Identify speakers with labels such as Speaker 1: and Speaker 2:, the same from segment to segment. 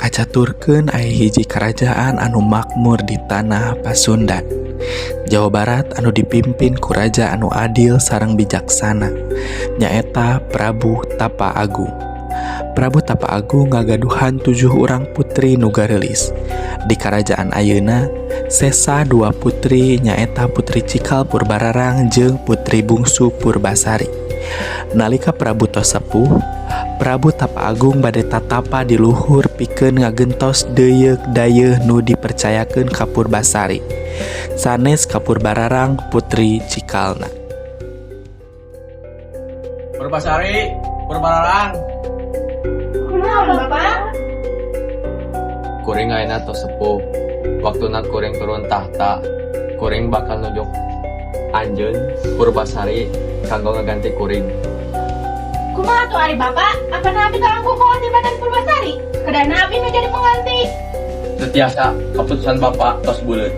Speaker 1: Kacaturkeun aya hiji karajaan anu makmur di tanah Pasundan, Jawa Barat anu dipimpin ku raja anu adil sareng bijaksana, nyaeta Prabu Tapa Agung. Prabu Tapa Agung ngagaduhan 7 urang putri nu gareulis. Di karajaan ayeuna sesa 2 putri nyaeta Putri Cikal Purbararang jeung Putri Bungsu Purbasari. Nalika Prabu tos sepuh, Prabu Tapa Agung bade tatapa di luhur pikeun ngagentos deyeuk dayeuh nu dipercayakeun ka Purbasari. Sanes ka Purbararang Putri Cikalna.
Speaker 2: Purbasari, Purbararang.
Speaker 3: Kunaon, Bapak?
Speaker 2: Kuring ayeuna tos sepuh. Waktuna kuring turun tahta. Kuring bakal nunjuk anjeun Purbasari kanggo ngaganti kuring.
Speaker 3: Kumaha tuh ari Bapak? Apa nabi langkung kolot tibatan Purbasari? Kedah nabi nu jadi pengganti.
Speaker 2: Teu tiasa, keputusan Bapak tos buleut.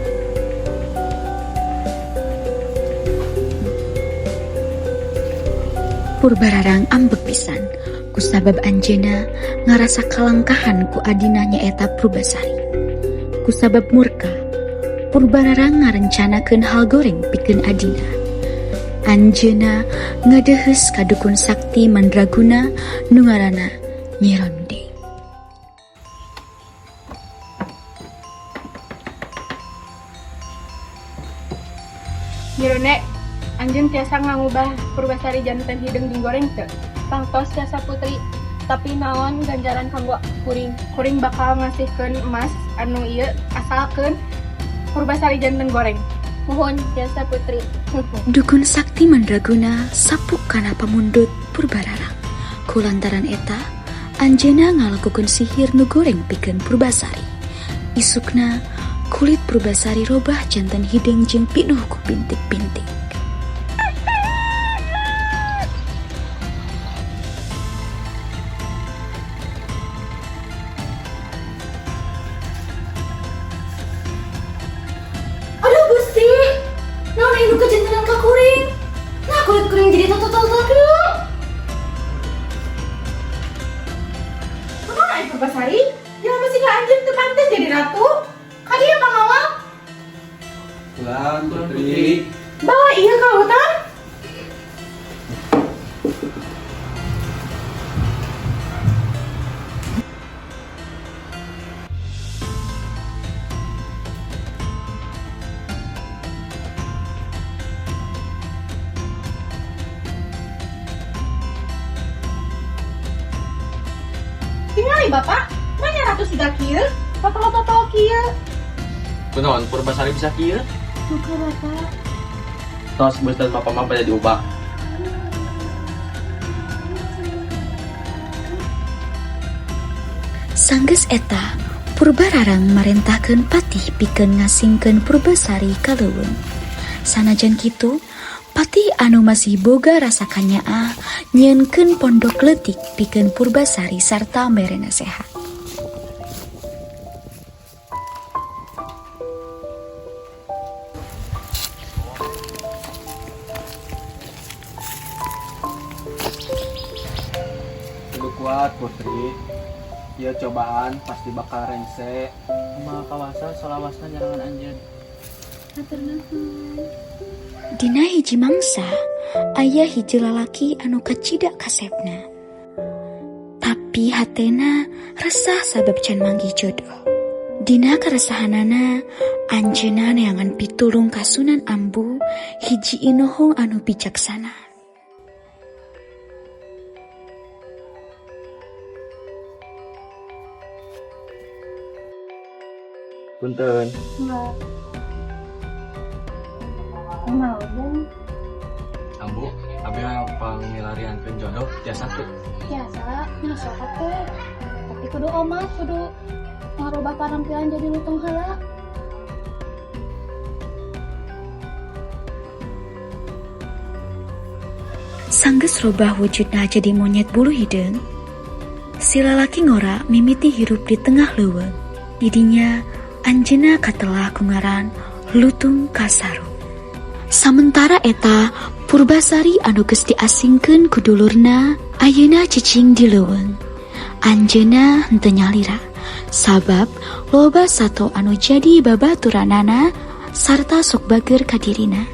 Speaker 4: Purbararang ambek pisan kusabab anjeunna ngarasa kalangkahan ku adina nyaeta Purbasari. Kusabab murka, Purbararang ngarencanakeun hal goreng pikeun adina. Anjeunna ngadeuheus ka dukun sakti mandraguna nu ngaranna Nyi Ronde.
Speaker 3: Nyi Ronde, anjeun tiasa ngangubah Purbasari janten hideung jeung goreng teu?
Speaker 5: Tangtos tiasa, Putri, tapi naon ganjaran kanggo kuring?
Speaker 3: Kuring bakal ngasihkeun emas anu ieu asalkeun Purbasari janten goreng.
Speaker 5: Muhun, tiasa, Putri.
Speaker 4: Dukun sakti mandraguna sapuk kana pamundut Purbararang. Kulantaran eta, anjeunna ngalakukeun sihir nu goreng pikeun Purbasari. Isukna, kulit Purbasari robah janten hideung jeung pinuh ku bintik-bintik.
Speaker 6: Aduh Gusti, naon anu kajantenan ka kuring? Nah, kulit kuring jadi totol-totol kieu.
Speaker 3: Kumaha ari Purbasari? Jelema siga anjeun teu pantes jadi ratu. Ka dieu pangawal.
Speaker 2: Pulang, Putri.
Speaker 3: Bawa ieu ka hutan. Tingali Bapak, mana ratu siga kieu? Totol-totol kieu.
Speaker 2: Kunaon Purbasari bisa kieu?
Speaker 5: Duka, Bapak.
Speaker 2: Tos beuteung Bapak mah bade diubah.
Speaker 4: Sanggeus eta, Purbararang marentahkeun patih pikeun ngasingkeun Purbasari ka leuweung. Sanajan kitu, patih anu masih boga rasa kanyaah nyieunkeun pondok leutik pikeun Purbasari sarta mere nasehat.
Speaker 2: Kudu kuat, Putri. Ieu cobaan pasti bakal rengse.
Speaker 7: Kumaha kawasa salawasna nyarangan anjeun.
Speaker 5: Hatur nuhun.
Speaker 4: Dina hiji mangsa, aya hiji lalaki anu kacida kasepna. Tapi hatena resah sabab can manggih jodoh. Dina keresahanana, anjeunna neangan pitulung ka Sunan Ambu, hiji inohong anu bijaksana.
Speaker 2: Punten.
Speaker 5: Enggak. Mau dong.
Speaker 2: Ambu, abi hayang pangmilariankeun jodoh tiasa teu?
Speaker 5: Tiasa, nah sok atuh. Tapi kudu omat, kudu ngarubah panampilan jadi lutung heula.
Speaker 4: Sanggeus robah wujudna jadi monyet bulu hideung, si lalaki ngora mimiti hirup di tengah leuweung. Didinya anjeunna katelah ku ngaran Lutung Kasarung. Samentara eta, Purbasari anu geus diasingkeun ku dulurna ayeuna cicing di leuweung. Anjeunna henteu nyalira. Sabab loba sato anu jadi babaturanana sarta sok bager ka dirina.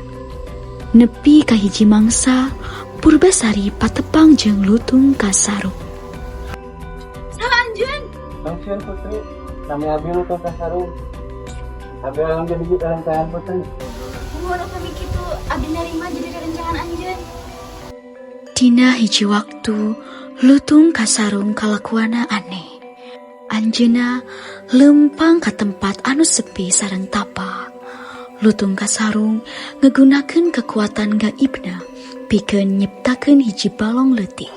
Speaker 4: Nepi ka hiji mangsa, Purbasari patepang jeung Lutung Kasarung.
Speaker 6: Saha anjeun?
Speaker 7: Tong Putri, nami abi Lutung Kasarung. Abi hoyong jadi rerencangan Putri.
Speaker 6: Muhun upami kitu abdi narima jadi rerencangan anjeun.
Speaker 4: Dina hiji waktu, Lutung Kasarung kalakuanna aneh. Anjeunna leumpang ka tempat anu sepi sareng tapa. Lutung Kasarung ngegunakeun kekuatan gaibna pikeun nyiptakeun hiji balong leutik.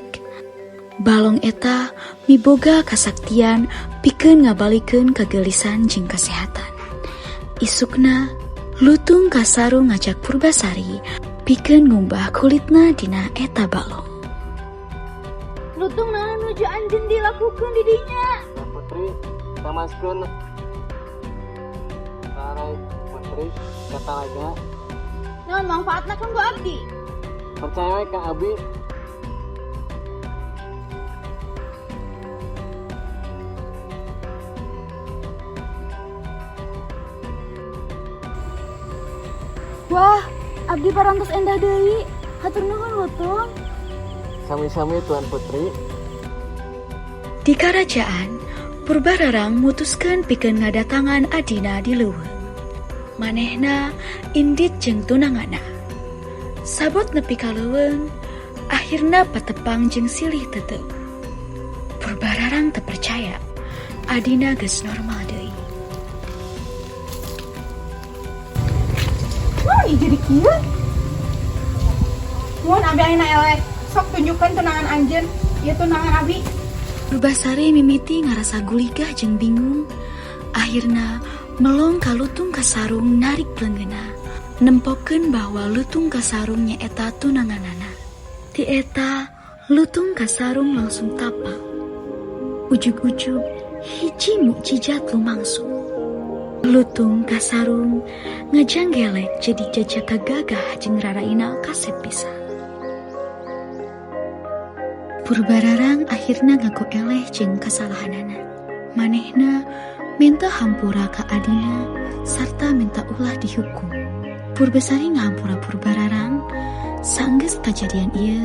Speaker 4: Balong eta miboga kasaktian pikeun ngabalikeun kageulisan jeung kasehatan. Isukna, Lutung Kasarung ngajak Purbasari pikeun ngumbah kulitna dina eta balong.
Speaker 6: Lutung, naon nuju anjeun dilakukeun di dinya?
Speaker 7: Putri, tamaskeun tarai Putri ka talaga.
Speaker 6: Naon manfaatna kanggo abdi?
Speaker 7: Percaya we ka abi.
Speaker 6: Wah, abdi parantos endah deui. Hatur nuhun, Lutung.
Speaker 7: Sami-sami, Tuan Putri.
Speaker 4: Di karajaan, Purbararang mutuskeun pikeun ngadatangan adina di leuweung. Manehna indit jeung tunanganna. Sabot nepi ka leuweung, akhirna patepang jeung silih teteu. Purbararang teu percaya, adina geus normal deui.
Speaker 3: Naon ieu jadi kieu? Muhun, abi ayeuna eleh. Sok tunjukkan tunangan anjeun. Ieu tunangan abi.
Speaker 4: Purbasari mimiti ngarasa guligah jeung bingung. Akhirna melong ka Lutung Kasarung, narik leungeunna. Nempokeun bahwa Lutung Kasarung nyaeta tunanganana. Ti eta Lutung Kasarung langsung tapa. Ujug-ujug hiji mukjizat lumangsung. Lutung Kasarung ngajanggelek jadi jajaka gagah jeung raraina kasep pisan. Purbararang akhirna ngaku eleh jeung kasalahanana. Manehna minta hampura ka adina sarta minta ulah dihukum. Purbasari ngahampura Purbararang. Sanggeus kajadian ieu,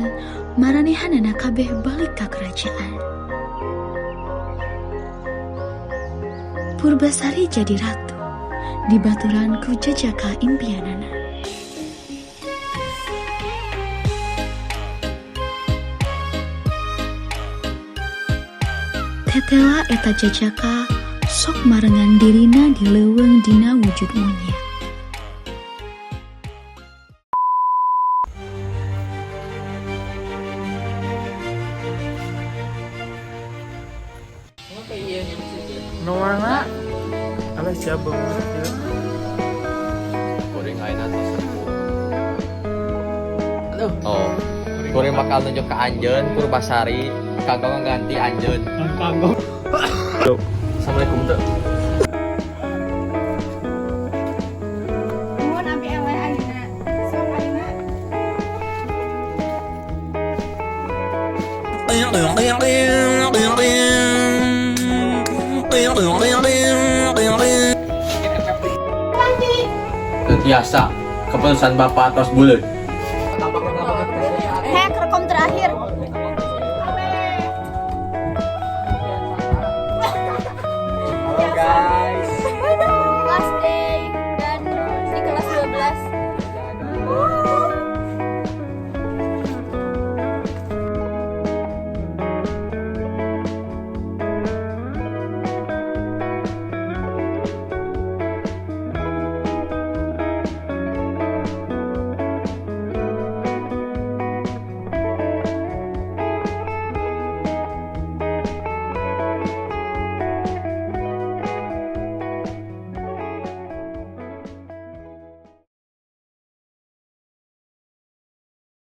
Speaker 4: maranehanana kabeh balik ka kerajaan. Purbasari jadi ratu dibaturan ku jajaka impianana. Tetela eta jajaka sok marengan dirina di leuweung dina wujud monyet.
Speaker 1: Nu mana? Alah, siapa ya?
Speaker 2: Kuring ayeuna tos sepuh. Aduh. Oh. Kuring bakal nunjuk ka anjeun Purbasari kanggo ngganti anjeun.
Speaker 7: Kanggo.
Speaker 2: Assalamualaikum teu.
Speaker 3: Muhun, abi eleh ayeuna. Sok ayeuna. Ganti.
Speaker 2: Teu tiasa, keputusan Bapak tos buleud.